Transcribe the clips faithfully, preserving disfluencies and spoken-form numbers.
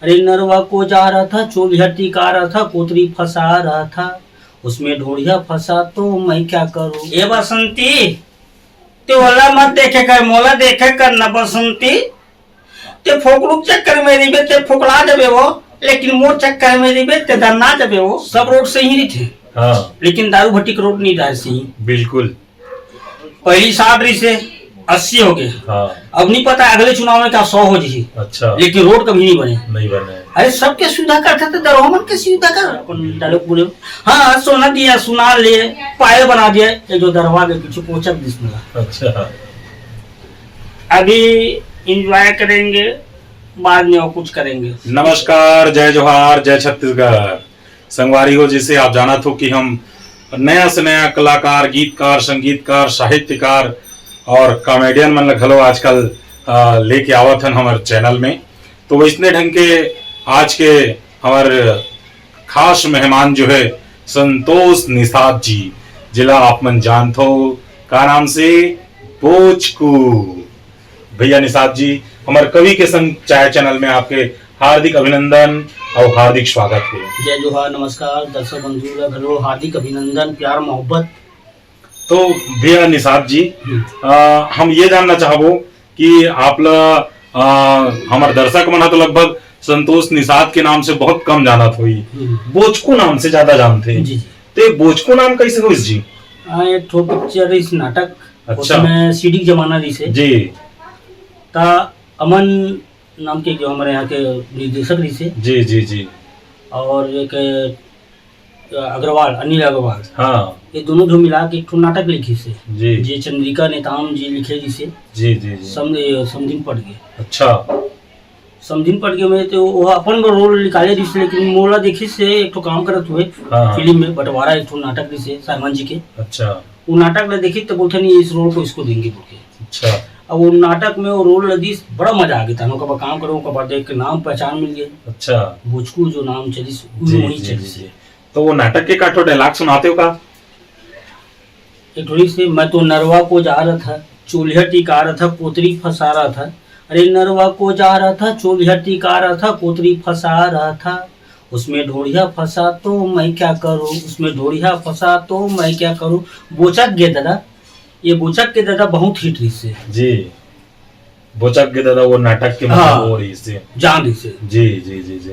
अरे नरवा को जा रहा था, चोलिया टिका रहा था, कोतरी फंसा रहा था, उसमें ढोढ़िया फंसा तो मैं क्या करूं? ए बसंती, ते ओला मत देखे कर, मोला देखे कर ना बसंती। ते फोकलू के चक्कर में रहिबे, ते फोकला देबे वो, लेकिन मोर चक्कर में रहिबे, ते दन्ना देबे वो। सब रोड से ही रहिथे। हाँ। लेकिन दारू भट्टी के रोड नहीं डाल सी। बिल्कुल। पहली साठ रहिसे, अस्सी हो गए। हाँ। अब नहीं पता अगले चुनाव में क्या सौ हो जाही। अच्छा। लेकिन रोड कभी नहीं बने। नहीं बने। अरे सबके सुविधा करथे तो दरवा मन के सुविधा कर। अपन डायलॉग बोले, हाँ, सोना दिया, सुना ले, पायल बना दिया, ये जो दरवा के पीछे पोचक दिस मिला। अच्छा। अभी एंजॉय करेंगे, बाद में और कुछ करेंगे। नमस्कार, जय जोहार, जय छत्तीसगढ़। संगवारी हो, जैसे आप जानत हो कि हम नया से नया कलाकार, गीतकार, संगीतकार, साहित्यकार और कॉमेडियन मन ल घलो आजकल, अ, लेके आवत हन हमर चैनल में। तो वैसने ढंग के आज के हमर खास मेहमान जो है संतोष निषाद जी, जिला आप मन जानत हो का नाम से, बोचकू। भैया निषाद जी, हमर कवि के संग चाय चैनल में आपके हार्दिक अभिनंदन और हार्दिक स्वागत है। जय जोहार, नमस्कार, दर्शक बंधु ला घलो हार्दिक अभिनंदन, प्यार मोहब्बत। तो भैया निषाद जी, हम्म। आ, हम ये जानना चाहबो कि आप ला, आ, हमर दर्शक मन ह तो लगभग संतोष निषाद के नाम से बहुत कम जानत होही, हम्म। बोचकू नाम से ज्यादा जानथे। जी, जी। ते बोचकू नाम कैसे होइस जी? हाँ, एक ठो पिक्चर रहिस, नाटक, अच्छा। उसमें सीडी के जमाना रहिसे। जी। ता अमन नाम के जो हमारे यहाँ के निर्देशक रहिसे। जी, जी, जी। और एक, अ, अग्रवाल, अनिल अग्रवाल। हाँ। ये दोनों जो मिला के एक ठो नाटक लिखिसे। जी। जे चंद्रिका नेताम जी लिखे रहिसे। जी, जी, जी। सम-, ये समधिन पट गे। अच्छा। समधिन पट गे में तो वो अपन बर रोल निकाले रहिसे, लेकिन मोला देखिसे एक ठो काम करत हुए हाँ, हाँ। फिल्म में बंटवारा, एक ठो नाटक रहिसे सायमन जी के। अच्छा। वो नाटक ला देखिस तो बोलथे, "नहीं, इस रोल को इसको देंगे," बोल के। अच्छा। अब वो नाटक में वो रोल ला दिस, बड़ा मजा आ गे था। ओकर बाद काम करो, ओकर बाद देख के नाम पहचान मिल गे। अच्छा। बोचकू जो नाम चलिस, वो जी, वही जी, चलिस। जी, जी। तो वो नाटक के का ठो डायलॉग सुनाते हो का? एक ठो रहिसे, "मैं तो नरवा को जा रहा था, चोलिया टिका रहा था, कोतरी फंसा रहा था। अरे नरवा को जा रहा था, चोलिया टिका रहा था, कोतरी फंसा रहा था। उसमें ढोढ़िया फंसा तो मैं क्या करूं, उसमें ढोढ़िया फंसा तो मैं क्या करूं।" बोचक गे दादा, ये बोचक गे दादा बहुत हिट रहिसे। जी। बोचक गे दादा वो नाटक के मतलब हाँ। वो रहिसे। जान रहिसे। जी, जी, जी, जी।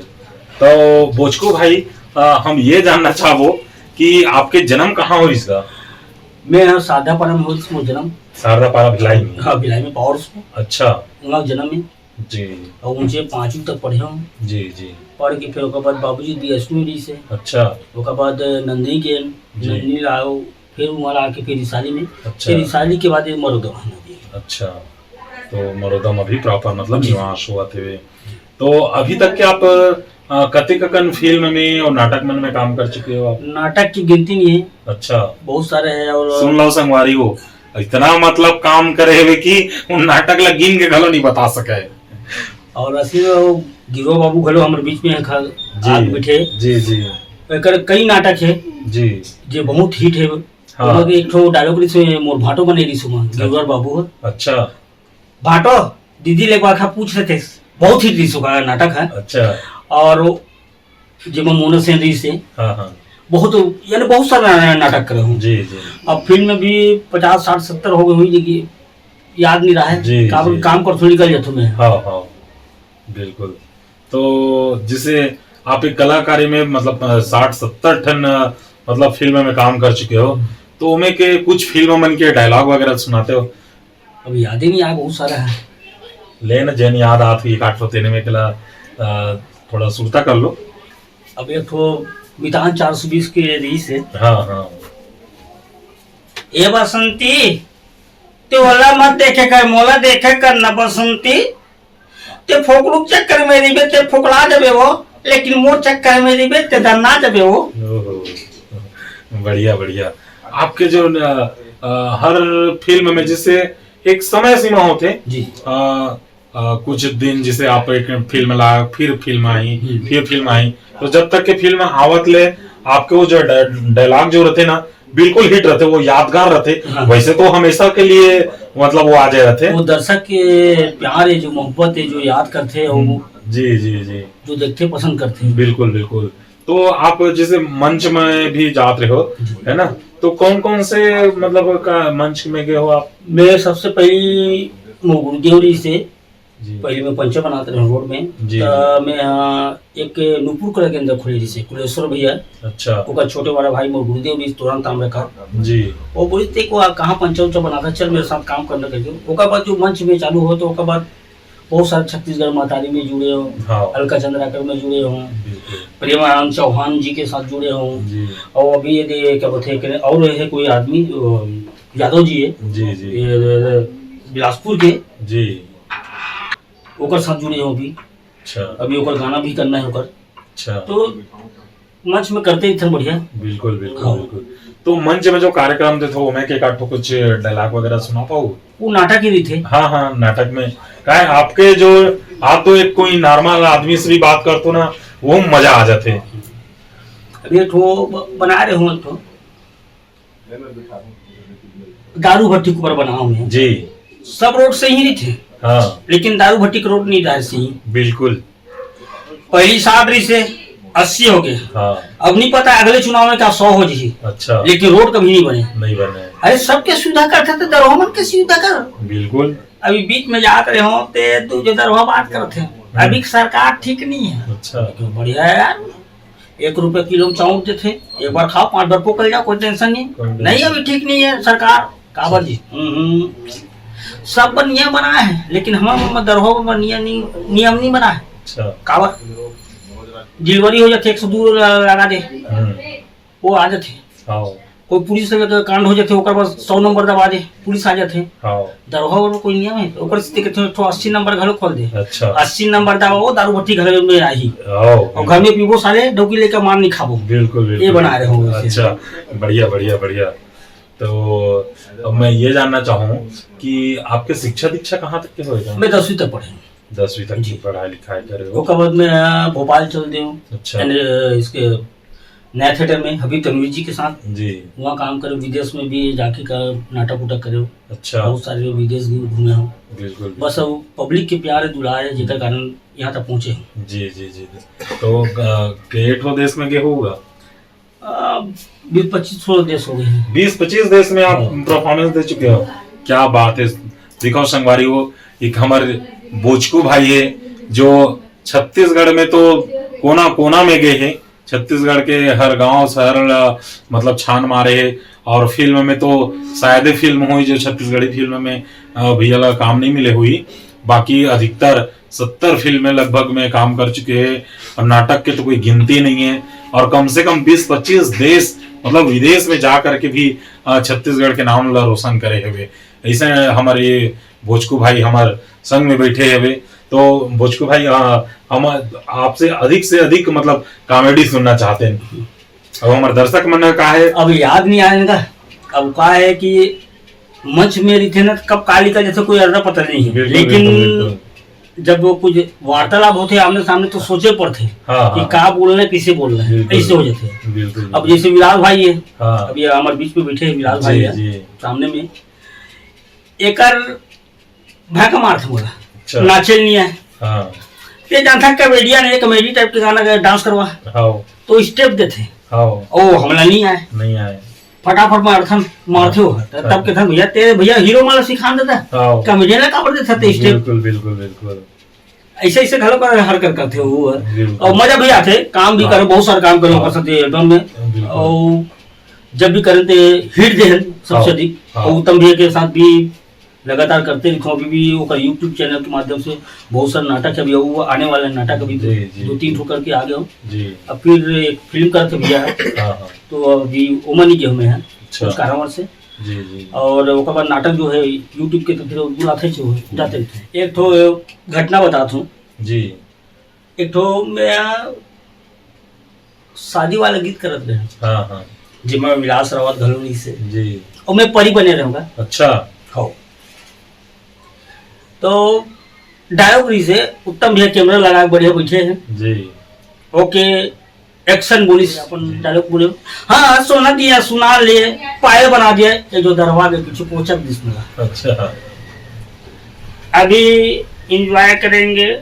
तो बोचकू भाई, अ, हम ये जानना चाहबो कि आपके जन्म कहाँ होइस गा? मैं यहाँ शारदापारा में होइस मोर जन्म। शारदापारा भिलाई में? हाँ, भिलाई में पावर स्कूल। अच्छा। वहाँ जन्म है। जी। और ऊंचे पांचवी तक पढ़े हूँ। जी, जी। पढ़ के फिर ओकर बाद बाबूजी डीएसपी में रहिसे। अच्छा। ओकर बाद नंदिनी के, जी। नंदिनी लाओ, फिर वहाँ आके फिर रिसाली में। अच्छा। फिर रिसाली के बाद ये मरोदा में भी। अच्छा। तो मरोदा में भी प्रॉपर मतलब जी। निवास होवत हवे। तो अभी तक के आप, अ, कतेक अकन फिल्म में और नाटक मन में काम कर चुके हो आप? नाटक की गिनती नहीं है। अच्छा। बहुत सारे हैं और सुन लो संगवारी हो, इतना मतलब काम करे हवे कि उन नाटक ला गिन के घलो नहीं बता सके। और असली में वो गिरवा बाबू घलो हमर बीच में है खा-, जी, आके बैठे। जी, जी। एकर कई नाटक है जी। जे बहुत हिट है। हाँ। ओमा के एक ठो डायलॉग रहिस हे, मोर भांटो बने रहिस ओमा, अच्छा। गिरवा बाबू है। अच्छा। भांटो, दीदी ले एक बार खा पूछ लेते, बहुत हिट रहिस ओकर नाटक है। अच्छा। और जेमा मोना सेन रहिस हे। हाँ, हाँ। बहुत, यानी बहुत सारा नाटक करे हूँ। जी, जी। अब फिल्म में भी पचास, साठ, सत्तर हो गए हुई, लेकिन याद नहीं रहा है। जी, काबर जी। काम कर थोड़ी निकल जाता मैं। हाँ, हाँ, बिल्कुल। तो जिसे आप एक कलाकारी में मतलब, अ, साठ सत्तर ठन, अ, मतलब फिल्म में काम कर चुके हो, तो उमें के कुछ फिल्म मन के डायलॉग वगैरह सुनाते हो? अब याद ही नहीं आया, बहुत सारा है। ले न, जेन याद आत हुई, एक आठ ठो तेने में केला, अ, थोड़ा सुरता कर लो। अब एक ठो मितान चार सौ बीस के रहिस हे। हाँ, हाँ। ए बसंती, ते ओला मत देखे कर, मोला देखे कर न बसंती। ते फोकलू के चक्कर में रहिबे, ते फोकला देबे वो, लेकिन मोर चक्कर में रहिबे, ते दन्ना देबे वो। ओहो, बढ़िया, बढ़िया। आपके जो, अ, अ, हर फिल्म में जैसे एक समय सीमा होथे, जी। अ, अ, कुछ दिन जैसे आप एक फिल्म ला, फिर फिल्म आई, हम्म। फिर फिल्म आई, तो जब तक के फिल्म आवत ले आपके वो जो डा-, डायलॉग जो रहते ना, बिल्कुल हिट रहते, वो यादगार रहते। हाँ। वैसे तो हमेशा के लिए मतलब वो आ जाए रहते। वो दर्शक के प्यार है, जो मोहब्बत है, जो याद करते हैं, वो हम्म। जी जी जी। जो देखथे पसंद करथे। बिल्कुल बिल्कुल। तो आप जैसे मंच में भी जात रहे हो, है ना? तो कौन कौन से, मतलब, का मंच में गए हो आप? मैं सबसे पहली मोर गुरुदेव जी से जी। पहले मैं पंचा बनात रहे रोड में। जी। त मैं यहाँ एक नूपुर कला केंद्र खोले जैसे कुलेश्वर भैया। अच्छा। ओकर छोटे वाला भाई मोर गुरुदेव जी तोरण ताम्रकार। जी। वो बोली, "तें को कहाँ पंचा उंचा बनाता, चल मेरे साथ काम करना," करके। ओकर बाद जो मंच में चालू हो, तो ओकर बाद बहुत सारे छत्तीसगढ़ महतारी में जुड़े हो, हाँ। अलका चंद्राकर में जुड़े हो, बिल्कुल। प्रेमानंद चौहान जी के साथ जुड़े हो, जी। और अभी ये दे-, क्या बोलते हैं कि और है कोई आदमी, अ, यादव जी है, जी, जी। ये, ये, ये बिलासपुर के, जी। ओकर साथ जुड़े हो अभी। अच्छा। अभी ओकर गाना भी करना है ओकर। अच्छा। तो मंच में करते ही थे बढ़िया। बिल्कुल, बिल्कुल, हाँ। बिल्कुल। तो मंच में जो कार्यक्रम थे, तो मैं के काठो कुछ डायलॉग वगैरह सुना पाओ? वो नाटक ही रही थे। हाँ, हाँ, नाटक में। काहे आपके जो, आप तो एक कोई नॉर्मल आदमी से भी बात करते हो ना, वो मजा आ जाते। अभी एक ठो ब-, बना रहे हो एक ठो। दारू भट्टी के ऊपर बनाओ में। जी। सब रोड सही रहिथे। हाँ। लेकिन दारू भट्टी के रोड नहीं रहे सही। बिल्कुल। पहली साठ रहिसे, अस्सी हो गए। हाँ। अब नहीं पता अगले चुनाव में का सौ हो जाही। अच्छा। लेकिन रोड कभी नहीं बने। नहीं बने। अरे, सबके सुविधा करथे तो दरोहा मन के सुविधा कर। बिल्कुल। अभी बीच में जात रहे हो ते तू जो दरोहा बात करथे। हम्म। अभी की सरकार ठीक नहीं है। अच्छा। तो बढ़िया है यार। एक रुपया किलो में चाउर देथे, एक बार खाओ, पांच बार पोकल जाओ, कोई टेंशन नहीं। कोई टेंशन नहीं, अभी ठीक नहीं है सरकार। काबर जी? हम्म, हम्म। सब बर नियम बना है, लेकिन हमर, हमर दरोहा बर नियम नहीं, नियम नहीं बना है। अच्छा। काबर? डिलीवरी हो जाथे, एक सौ दो ल-, लगा दे, हम्म। वो आ जाथे। हाँ। कोई पुलिस से कांड हो जाथे, ओकर बाद सौ नंबर दबा दे, पुलिस आ जाथे। हाँ। दरोहा बर कोई नियम है, ओकर सेती कहथे, "एक ठो अस्सी नंबर घलो खोल दे।" अच्छा। अस्सी नंबर दबा, वो दारू भट्टी घर में आही। हाँ, और घर में पीबो साले, डौकी लेके मार नहीं खाबो। बिल्कुल, बिल्कुल। ये बना रहे हो वैसे। अच्छा, बढ़िया, बढ़िया, बढ़िया। तो अब मैं ये जानना चाहूँ कि आपके शिक्षा दीक्षा कहाँ तक के होएगा? मैं दसवीं तक पढ़े हूँ। दसवीं तक जी। की पढ़ाई लिखाई करे हो? ओकर बाद मैं, अ, भोपाल चल दे हूँ। अच्छा। यानी, अ, इसके नया थिएटर में हबीब तनवीर जी के साथ। जी। वहाँ काम करे, विदेश में भी जाके का नाटक उटक करे। अच्छा। बहुत सारे विदेश भी घूमे हो। बिल्कुल, बस बिल्कुल। अब पब्लिक के प्यार है, दुलार है, जेकर हम्म। कारण यहाँ तक पहुँचे हो। जी, जी, जी। तो, अ, के ठो देश में गए होगा? अ, बीस पच्चीस ठो देश हो गए हैं। बीस पच्चीस देश में आप हाँ। परफॉर्मेंस दे चुके हो। क्या बात है। देखो संगवारी हो, एक हमर बोचकू भाई है, जो छत्तीसगढ़ में तो कोना कोना में गए हैं। छत्तीसगढ़ के हर गांव शहर ला, मतलब, छान मारे है। और फिल्म में तो शायद ही फिल्म हुई जो छत्तीसगढ़ी फिल्म में, अ, भैया ला काम नहीं मिले हुई। बाकी अधिकतर सत्तर फिल्में लगभग में काम कर चुके हैं। और नाटक के तो कोई गिनती नहीं है। और कम से कम बीस पच्चीस देश, मतलब, विदेश में जा करके भी, अ, छत्तीसगढ़ के नाम ला रोशन करे हुए। ऐसे हमारे ये भोजकू भाई हमारे संग में बैठे हुए। तो भोजकू भाई, अ, हम आपसे अधिक से अधिक, मतलब, कॉमेडी सुनना चाहते हैं। अब हमारे दर्शक मन का है। अब याद नहीं आएगा। अब का है कि मंच में रहिथे ना, कब का निकल जाथे, कोई अता पता नहीं है। बिल्कुल, लेकिन बिल्कुल, बिल्कुल। जब वो कुछ वार्तालाप होथे आमने सामने, तो सोचे पड़थे हाँ, कि हाँ। का बोलना है, कैसे बोलना है, बिल्कुल, ऐसे हो जाथे। बिल्कुल, अब बिल्कुल। जैसे विलास भाई है, हाँ। अब ये हमारे बीच में बैठे हैं विलास जी, भाई है, जी। सामने में एकर भड़का मारथे मोला, अच्छा। नाचे नहीं है। हाँ। ये जानता कॉमेडियन है, कॉमेडी टाइप के गाना गा, डांस करवा। हाँ। तो स्टेप देथे। हाँ। ओ, हमला नहीं आए। नहीं आए। फटाफट मारथन, मारथे हो। हाँ। तब कहथन, "भैया, तेरे भैया हीरो माला सिखान देता। हाँ। कॉमेडियन ला काबर देता ते स्टेप?" बिल्कुल, बिल्कुल, बिल्कुल। ऐसे, ऐसे घलो कर हरकत करथे वो। बिल्कुल। और मजा भी आथे, काम भी हाँ। करे, बहुत सारे काम करे हाँ। ओकर साथ ये एल्बम में। बिल्कुल। और जब भी करे ते हिट दे हन सबसे हाँ। अधिक। हाँ। और उत्तम भैया के साथ भी लगातार करते रहिथों। अभी भी ओकर YouTube चैनल के माध्यम से बहुत सारे नाटक है, अभी वो आने वाला नाटक अभी जी, जी, दो तीन जी। ठो करके आ गए हो। जी। अब फिर एक फिल्म करत भैया है, हाँ, हाँ। तो अभी ओमा नहीं गए हुए हैं अच्छा। कुछ कारणवश से। जी, जी। और ओकर बाद नाटक जो है YouTube के तो फिर बुलाते ही हो, जाते रहिथे। एक ठो घटना बताता हूँ। जी। एक ठो मैं शादी वाला गीत करत रहे। हाँ, हाँ। जेमा विलास रावत घलो रहिसे। जी। और मैं परी बने रहूंगा। अच्छा। हो। तो डायलॉग रहिसे, उत्तम भैया कैमरा लगा के बढ़िया बैठे हैं। जी। ओके, एक्शन बोलिस, अपन जी। डायलॉग बोले, "हाँ, सोना दिया, सुना ले, पायल बना दिया," ये जो दरवा के पीछे पोचक दिस मिला। अच्छा। अभी एंजॉय करेंगे।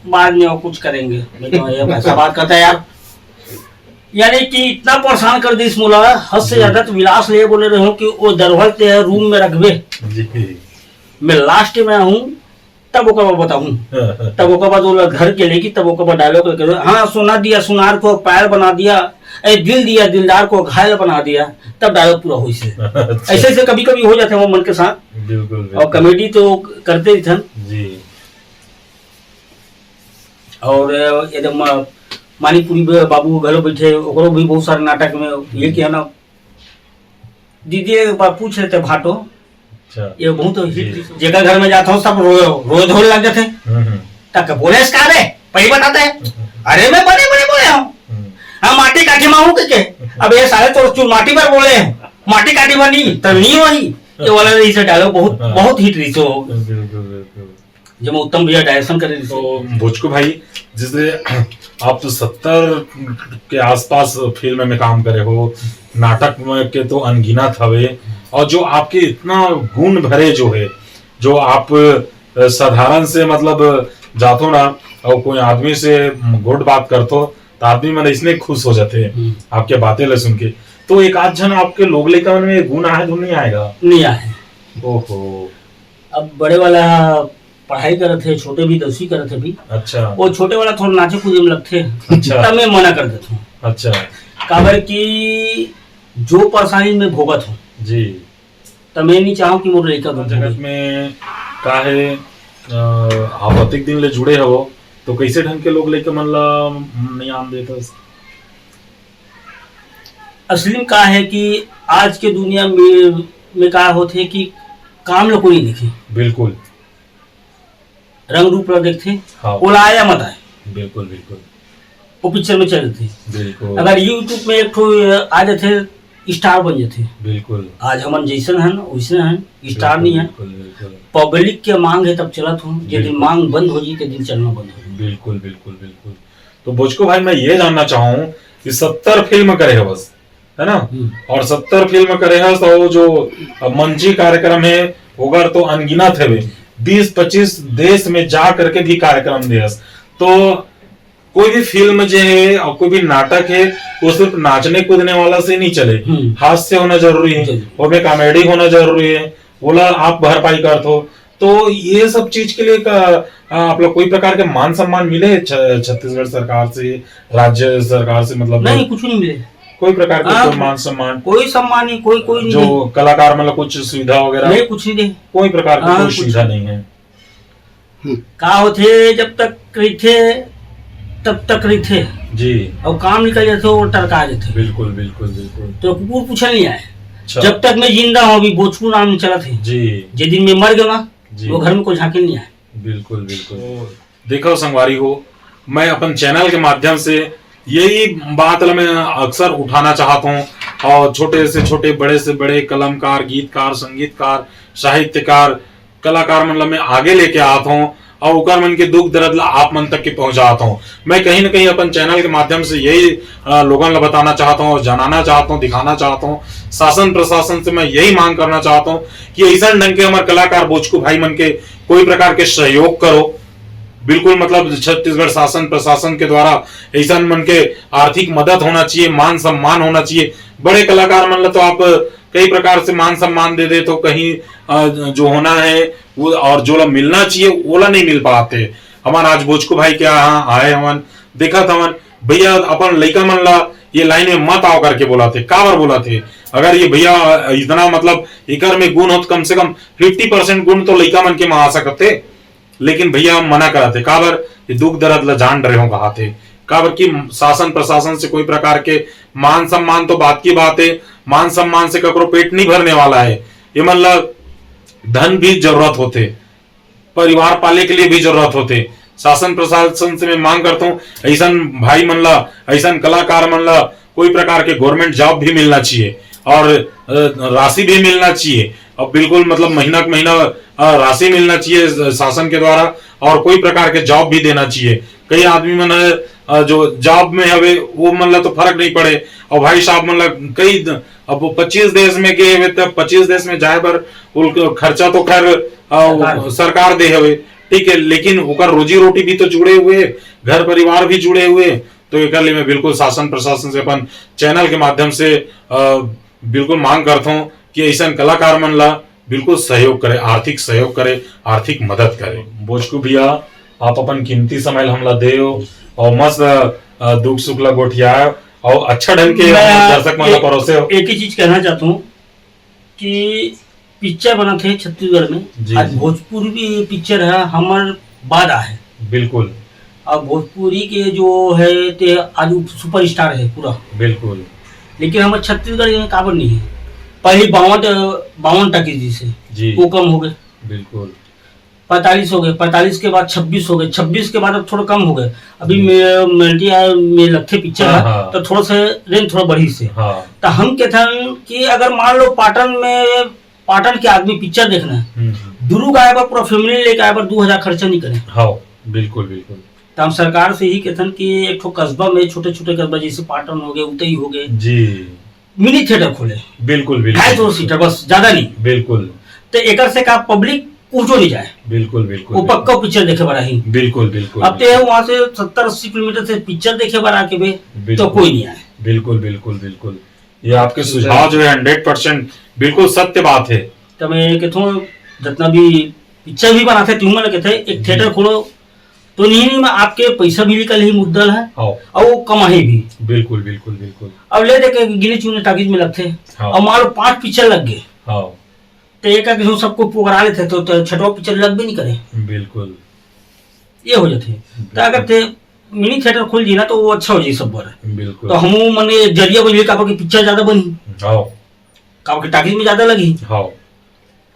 बाद में और कुछ करेंगे। मैं तो ये ऐसा बात करता है यार, यानी कि इतना परेशान कर दिस मोला, हद से ज्यादा। तो विलास ले बोले रहे हो कि वो दरवाजे ते रूम में रखबे। जी। मैं लास्ट में हूँ, तब ओकर बाद बताऊँ। तब ओकर बाद वो लोग घर के लेगी, तब ओकर बाद डायलॉग करके, हाँ, सोना दिया सुनार को पायल बना दिया, ए दिल दिया दिलदार को घायल बना दिया, तब डायलॉग पूरा होइस हे। अच्छा। ऐसे ऐसे कभी कभी हो जाते हैं वो मन के साथ। बिल्कुल, और बिल्कुल। कॉमेडी तो करते ही थन। जी। और एकदम मानिकपुरी बाबू घलो बैठे, ओकरो भी बहुत सारे नाटक में ये किया ना, दीदी एक बार पूछ लेते भाटो, अच्छा। ये बहुत जी। हिट, जेकर घर में जाता हूँ सब रोए, रोए धोए लग जाते हैं। हम्म, हम्म, तक बोले इसका रे, पहले बताते हैं। अरे मैं बड़े बड़े बोले हूँ, हम्म। हाँ, माटी काठी मांगू के, के? अब ये सारे तो चुन माटी पर बोले हैं, माटी काठी पर नहीं, तब नहीं वही। ये वाला इसे डायलॉग बहुत, हाँ। बहुत हिट रही तो। बिल्कुल, बिल्कुल। जब उत्तम भैया डायरेक्शन करे रही। तो भोजकू भाई, जैसे आप तो सत्तर के आसपास फिल्म में काम करे हो, नाटक में के तो अनगिनत हवे, और जो आपके इतना गुण भरे जो है, जो आप, अ, साधारण से मतलब जातो ना, और कोई आदमी से गोठ बात करतो, तो आदमी मन इसने खुश हो जाते हैं हम्म। आपके बातें ले सुन के। तो एक आध जन आपके लोग लइका मन में गुण आए तो नहीं आएगा? नहीं आए। ओहो। अब बड़े वाला पढ़ाई करत है, छोटे भी दसवीं करत है भी। अच्छा। वो छोटे वाला थोड़ा नाचे कूदे में लगते हैं, अच्छा। तब मैं मना कर देता हूँ। अच्छा। काबर कि जो परेशानी मैं भोगत हूँ, जी। तो मैं नहीं चाहूँ कि मोर लड़का को जगत भोगे। में का है, अ, आप अतिक दिन ले जुड़े हो, तो कैसे ढंग के लोग लइका मन ला नहीं आन देता? असली में का है कि आज के दुनिया में, में का होते कि काम लो कोई नहीं देखे, बिल्कुल। रंग रूप ला देखते, हाँ। वो आया मत आए, बिल्कुल, बिल्कुल। वो पिक्चर में चल देते। बिल्कुल। अगर यूट्यूब में एक ठो आ जाते, स्टार बन जाते। बिल्कुल। आज हमन जैसन हन वैसन हन, स्टार बिल्कुल, नहीं है। बिल्कुल, बिल्कुल। पब्लिक के मांग है तब चलत हूँ, यदि बिल्कुल। मांग बंद हो जी तो दिन चलना बंद हो जी। बिल्कुल, बिल्कुल, बिल्कुल। तो भोजकू भाई, मैं ये जानना चाहूँ कि सत्तर फिल्म करे है बस, है ना? हम्म। और सत्तर फिल्म करे है, तो वो जो मंची कार्यक्रम है, ओकर तो अनगिनत है, बीस पच्चीस देश में जा करके भी कार्यक्रम दे है। तो कोई भी फिल्म जो है और कोई भी नाटक है, वो सिर्फ नाचने कूदने वाला से नहीं चले, हम्म। हास्य होना जरूरी है, जरूरी। उसमें कॉमेडी होना जरूरी है, ओला आप भरपाई करत हो। तो ये सब चीज के लिए का, आ, आप लोग कोई प्रकार के मान सम्मान मिले छ-, छत्तीसगढ़ सरकार से, राज्य सरकार से, मतलब नहीं, कुछ नहीं मिले। कोई प्रकार के हाँ, कोई मान सम्मान, कोई सम्मान नहीं, कोई कोई नहीं जो कलाकार मतलब कुछ सुविधा वगैरह, दे। नहीं, कुछ नहीं दे। कोई प्रकार की हाँ, कोई कुछ सुविधा नहीं। नहीं है? का होथे, जब तक रहिथे तब तक रहिथे, जी। और काम निकल जाथे वो टरका जाथे। बिल्कुल, बिल्कुल, बिल्कुल। तो कुकुर पूछल नहीं आए। अच्छा। जब तक मैं जिंदा हूँ, अभी बोचकू नाम चलत है, जी। जे दिन मैं मर गया ना, जी। वो घर में कोई झांके नहीं आए। बिल्कुल, बिल्कुल। देखो संगवारी हो, मैं अपन चैनल के माध्यम से यही बात ला मैं अक्सर उठाना चाहत हूँ, और छोटे से छोटे, बड़े से बड़े कलमकार, गीतकार, संगीतकार, साहित्यकार, कलाकार मन ला मैं आगे लेके आत हूँ, और ओकर मन के दुख दर्द ला आप मन तक के पहुंचात हूँ। मैं कहीं ना कहीं अपन चैनल के माध्यम से यही, अ, लोगन ला बताना चाहत हूँ और जनाना चाहत हूँ, दिखाना चाहत हूँ। शासन प्रशासन से मैं यही मांग करना चाहत हूँ कि ऐसा ढंग के हमारे कलाकार बोचकू भाई मन के कोई प्रकार के सहयोग करो। बिल्कुल, मतलब छत्तीसगढ़ शासन प्रशासन के द्वारा ऐसा मन के आर्थिक मदद होना चाहिए, मान सम्मान होना चाहिए। बड़े कलाकार मन ला तो आप कई प्रकार से मान सम्मान दे दे, तो कहीं, अ, जो होना है वो और जो ला मिलना चाहिए, वो ला नहीं मिल पाते। हमारा आज बोचकू भाई के यहाँ आए हवन, देखत हवन, भैया अपन लइका मन ला ये लाइन में मत आओ करके बोलाथे। काबर बोलाथे? अगर ये भैया इतना, मतलब, एकर में गुण हो तो कम से कम फिफ्टी परसेंट गुण तो लइका मन के में आ सकथे। लेकिन भैया मना कराथे। काबर? ये दुख दर्द ला जान डरे हो कहाथे। काबर कि शासन प्रशासन से कोई प्रकार के मान सम्मान तो बात की बात है, मान सम्मान से ककरो पेट नहीं भरने वाला है। ये मन ला धन भी जरूरत होथे, परिवार पाले के लिए भी जरूरत होथे। शासन प्रशासन से मैं मांग करता हूँ, ऐसन भाई मन ला, ऐसन कलाकार मन ला कोई प्रकार के गवर्नमेंट जॉब भी मिलना चाहिए और, अ, राशि भी मिलना चाहिए। और बिल्कुल, मतलब, महीना के महीना, अ, राशि मिलना चाहिए शासन के द्वारा, और कोई प्रकार के जॉब भी देना चाहिए। कई आदमी मन है, अ, जो जॉब में हवे, वो मन ला तो फर्क नहीं पड़े, और भाई साहब मन ला कई द-, अब वो पच्चीस देश में गए हुए, तब पच्चीस देश में जाए बर उनको खर्चा तो खैर, अ, सरकार। सरकार दे हवे, ठीक है, लेकिन ओकर रोजी रोटी भी तो जुड़े हुए, घर परिवार भी जुड़े हुए। तो एकर लिए मैं बिल्कुल शासन प्रशासन से अपन चैनल के माध्यम से, अ, बिल्कुल मांग करथों कि ऐसन कलाकार मन ला बिल्कुल सहयोग करे, आर्थिक सहयोग करे, आर्थिक मदद करे। भोजपू भैया, आप अपन कीमती समय ला हमला देव और मस्त, अ, दुख सुख ला गोठियाए और अच्छा ढंग के मैं दर्शक मन ला एक, परोसे हो। एक ही चीज कहना चाहता हूँ कि पिक्चर बनत हे छत्तीसगढ़ में। जी, आज जी। भोजपुरी भी पिक्चर है, हमर बाद आहे। बिल्कुल। अब भोजपुरी के जो है ते आज सुपरस्टार है पूरा। बिल्कुल। लेकिन हमर छत्तीसगढ़ में काबर नहीं है? पहले बावन, बावन टाकीज दिस हे, जी। वो कम हो गए। बिल्कुल। पैंतालीस हो गए, पैंतालीस के बाद छब्बीस हो गए, छब्बीस के बाद अब थोड़ा कम हो गए। अभी जी। मे-, मेल्टिया में लगथे पिक्चर हाँ, है, हाँ। तो थोड़ा सा रेंज थोड़ा बढ़िस हे। हाँ। तो हम कहथन कि अगर मान लो पाटन में, पाटन के आदमी पिक्चर देखना है, हम्म, हम्म। दुरुग आए बर, पूरा फैमिली लेके आए बर दो हजार खर्चा नहीं करे। हाँ, बिल्कुल, बिल्कुल। तो हम सरकार से ही कहथन कि एक ठो कस्बा में, छोटे छोटे कस्बा जैसे पाटन हो गए, उतई हो गए, जी। मिनी थिएटर खोले। बिल्कुल, बिल्कुल। ढाई सौ सीटर बस, ज्यादा नहीं। बिल्कुल। तो एकर से का पब्लिक कुछो नहीं जाए। बिल्कुल, बिल्कुल, वो बिल्कुल। पक्का पिक्चर देखे बर आही। बिल्कुल, बिल्कुल, अब ते बिल्कुल। वहां से सत्तर अस्सी किलोमीटर से पिक्चर देखे बर आके बे, बिल्कुल। तो कोई नहीं आए। बिल्कुल, बिल्कुल, बिल्कुल। ये आपके सुझाव जो है हंड्रेड परसेंट बिल्कुल सत्य बात है। तो मैं कहता हूँ, जितना भी पिक्चर भी बनाते, तुम मन कहते हैं, एक जी। थिएटर खोलो, तो नहीं, नहीं, मैं आपके पैसा भी निकल ही मुद्दल है हाँ। और वो कमाही भी। बिल्कुल, बिल्कुल, बिल्कुल। अब ले देखे गिने चुने टाकीज में लगते हैं। हाँ। अब मान लो पांच पिक्चर लग गए। हाँ। तो एक आध जो सबको पुकरा लेते तो, तो छठवा पिक्चर लग भी नहीं करे। बिल्कुल। ये हो जाते हैं। तो बिल्कुल। अगर ते मिनी थिएटर खुल जी ना तो वो अच्छा हो जाए सब बार। बिल्कुल। तो हम मन एक जरिया बन काबर के पिक्चर ज्यादा बनी। हाँ। काबर के टाकीज में ज्यादा लगी। हाँ।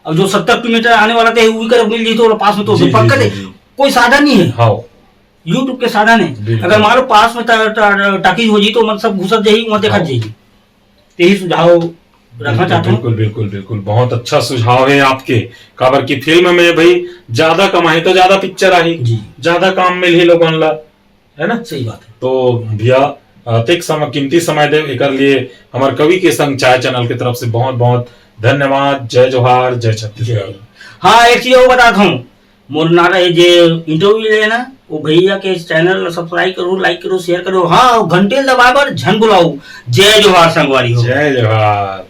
अब जो सत्तर किलोमीटर आने वाला थे, वो भी कर मिल जी तो पास में तो जी, पक्का जी, थे। जी। कोई साधन नहीं है। हाँ। YouTube के साधन है। बिल्कुल। अगर मान लो पास में टा-, टा-, टाकीज हो जी तो मन सब घुसत जाही, वहाँ देखा हाँ। जाही। यही सुझाव रखना बिल्कुल, चाहता हूँ। बिल्कुल, बिल्कुल, बिल्कुल। बहुत अच्छा सुझाव है आपके। काबर की फिल्म में भाई ज्यादा कमाही तो ज्यादा पिक्चर आही, जी। ज्यादा काम मिलही लोगन ला, है ना? सही बात है। तो भैया, अतेक समय, कीमती समय दे, एकर लिए हमर कवि के संग चाय चैनल के तरफ से बहुत, बहुत धन्यवाद। जय जोहार, जय छत्तीसगढ़। जय। हाँ, एक चीज और बताता हूँ, मोर नारा ये जे इंटरव्यू लेना, वो भैया के चैनल सब्सक्राइब करो, लाइक करो, शेयर करो, हाँ, घंटे दबाए बर झन बुलाओ। जय जोहार संगवारी हो। जय जोहार।